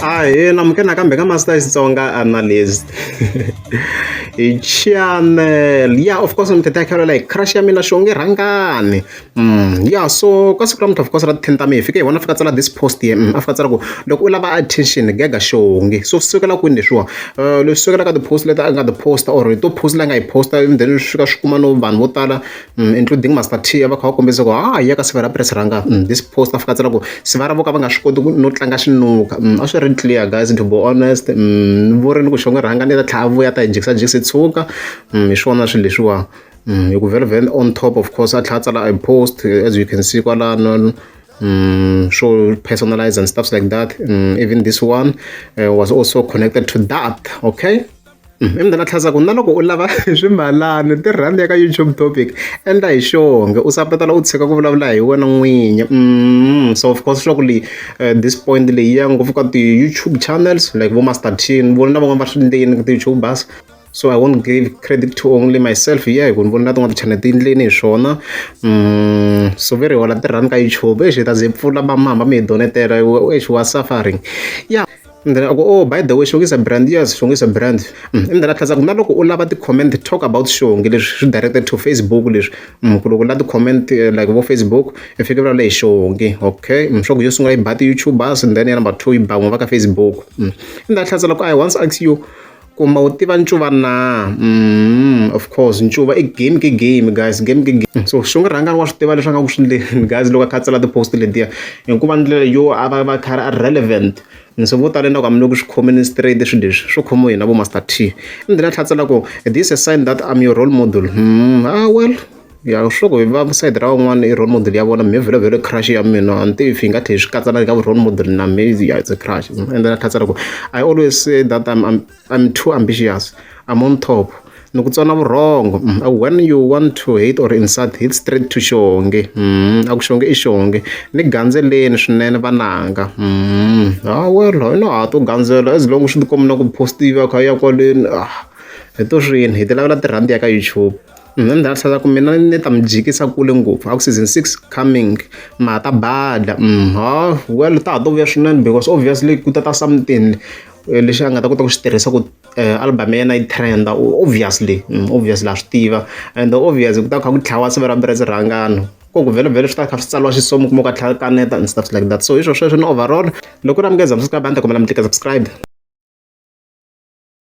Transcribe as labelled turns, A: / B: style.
A: Ahee namukela nakambe ka Master Xitsonga Analyst hi channel ya of course mi tata khalo like crush ya mina xonge rhangani ya so ka siku ra of course ra 10 ta mi fike hi vona fika tsala this post ye a fika tsala ku loko u lava attention gega xonge so swi sukela kwini leswiwa leswi sukela ka ti-post leti a nga ti posta or to post la nga yi posta and then swi fika swi kuma no vanhu vo tala including Master T va kha va kombisa ku ha ya ka siva ra press rhanga this post a fika tsala ku siva ra vo ka va nga swi koti ku no tlanga xinuka a swi ri clear guys to be honest vo ri ni ku xonge rhanga ni ta tlhela vuya ta hi jikisa jikisa tshuka hi swona swilo leswiwa hi ku vhele vhele on top of course a tlhela a tsala a post as you can see kwalano so personalize and stuff like that even this one was also connected to that okay. Emdala tlhasa ku na loko u lava swimalani tirhandi ya ka YouTube topic endla hi xonge u sapatela u tshika ku vulavula hi wena n'winyi so of course swa ku leyi this point leyi ya ngopfu ka ti-YouTube channels like vo Master T ni vona na van'wana va swi ndleni ti-YouTubers so I won't give credit to only myself here hi ku ni vona na tin'wana ti-channel ti ndleni hi swona so ve ri hola tirhandi ka YouTube exi hi ta ze pfula vamahamba mi hi donetela exi wa suffering ya. And then a ku oh by the way Xongi is a brand yes Xongi is a brand and then a tlhela ku na loko u lava ti-comment talk about Xongi leswi swi directed to Facebook leswi ku loko u lava ti-comment like vo Facebook i fike vulavula hi Xongi okay swa ku yo sungula yi ba ti-YouTubers and then ya number 2 yi ba n'we va ka Facebook and then a tlhela ku I once ask you kuma u tiva ncuva na of course ncuva i game ke game guys game ke game so Xongi Rhangani wa swi tiva leswi a nga ku swi ndleni guys loko a kha a tsala ti-post letiya hikuva ndlela yo a va va kha a relevant so vo tala ingaku a mi le ku swi khomeni straight swilo leswi swo khomiwa hina vo Master T and then a tlhela a tsala ku this a sign that I'm your role model ah well ya swa ku va side ra van'wana i role model ya vona me vhele vhele crush ya mina a ni tivi if hi nga tlhela hi swi katsa na ka role model na me yeah it's a crush and then a tlhela a tsala ku I always say that I'm too ambitious I'm on top ni ku tsona vurhongo when you want to hate or insult hit straight to Xongi a ku Xongi i Xongi ni gandzeleni swinene vananga ah well hina ha to gandzela as long swi tikomba na ku post-iwa kha ya kwaleni ah hi to swini hi ti lavela tirhandi ya ka YouTube and then a ku mina ni ta mi jikisa kule ngopfu a ku season 6 coming ma ta badla ha well ta ha to vuya swinene because obviously ku ta ta something lexi a nga ta kota ku xi tirhisa ku album ya yena yi trend obviously obviously ha swi tiva and obviously ku ta kha ku tlhawa siva ra Brits Rhangani ko ku vhele vhele swi ta kha swi tsariwa xisomo kuma ku a tlhela kaneta and stuff like that so hi swo sweswo ni overall loko ri amukeza subscribe a ni ta kombela mi tlika subscribe.